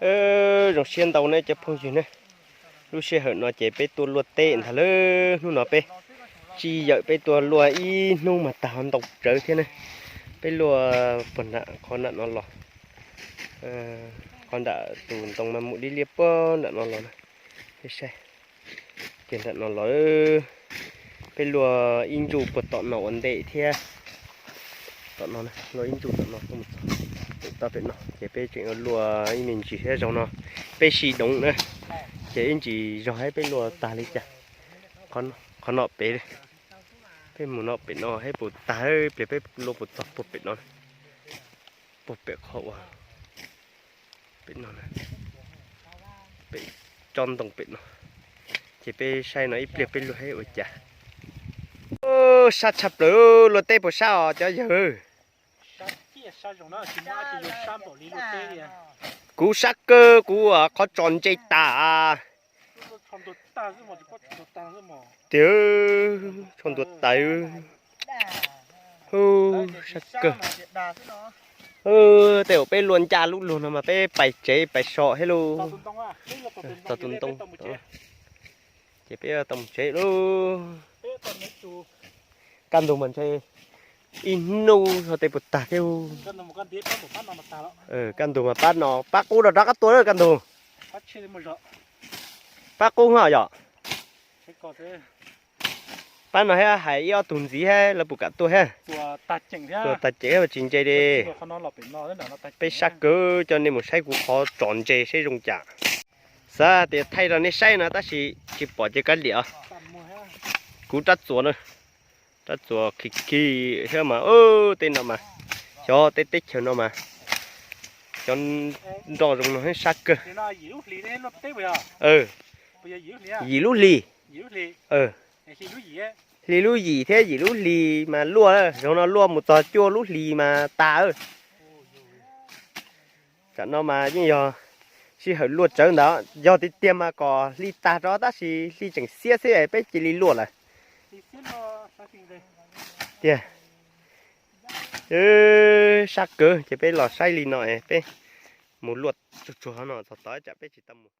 Zoo siab ntau ne cov phooj ywg ne. Lub sij hawm no ces peb tuaj luaj teb ntag lawm. Hnub no peb tsis yawm, peb tuaj luaj ib hnub mas tag ho ntau tsawv thiab ne. Peb luaj puag nram qhov nram no los, qhov nram tus ntoo mas mus liab liab puag nram no los na. Peb saib, ces nram no los peb luaj ib ntsuj puag tom no ua ntej thiab. Tom no luaj ib ntsuj tom no tuaj mus txog pem toj pem no ces peb tseem yuav luaj ib me ntsis thiab zaum no. Peb sib doov na, ces ib ntsis zog thiab peb luaj tag li cas. Qhov no pem, peb mus no pem no thiab puas tag, pliag peb luaj puas txog puag pem no, puag pem qhov uas pem no, pem tsob ntoo pem no. Ces peb saib no ib pliag peb luaj thiab ua cas. Sab tshaj plaws, luaj teb puas sab os cov yawg? Kuv sab kawg, kuv qhov tsos ntse tas. Tiag, tsho ntuag tas. Sab kawg. Tej uas peb luaj ncaj lub luag no mas peb pais tsev pais so thiab lauj. Txog tus ntoo, ces peb tau mus tsev lauj. Kaj ntug mas ntshe ib hnub ho tej puas tag thiab. Kaj ntug mas pab no pab qub rov rov qab tuaj lawm kaj ntug. Pab qub hos yom. Pab no thiab hais ib ob tug ntxiv thiab lawv puas kam tuaj thiab. Tuaj tag cem thiab tsis ntse li. Peb sab kawg, coj nej mus saib kuv qhov tsos ntse seb zoo cas. Xav tias thaij rau nej saib no tab sis tsis pom ces kav liam. Kuv rab txuas na, rab txuas khi khi thiab mas tej no mas, xyov tej teb chaws no mas cov nroj zoo no sab kawg. Yim lub hlis, hli lub yim thiab yim lub hlis mas luaj, zaum no luaj mus txog cuaj lub hlis mas tas. Tsam no mas yeej yog sij hawm luaj tsawv ntawd, yog tiag tiag mas kom hli tag rov tab sis hli tseem xiab xwb peb cia li luaj lawm. Tiag, sab kawg ces peb los saib li no es peb mus luaj tsuag tsuag no txog tod tsam peb tsis tau mus.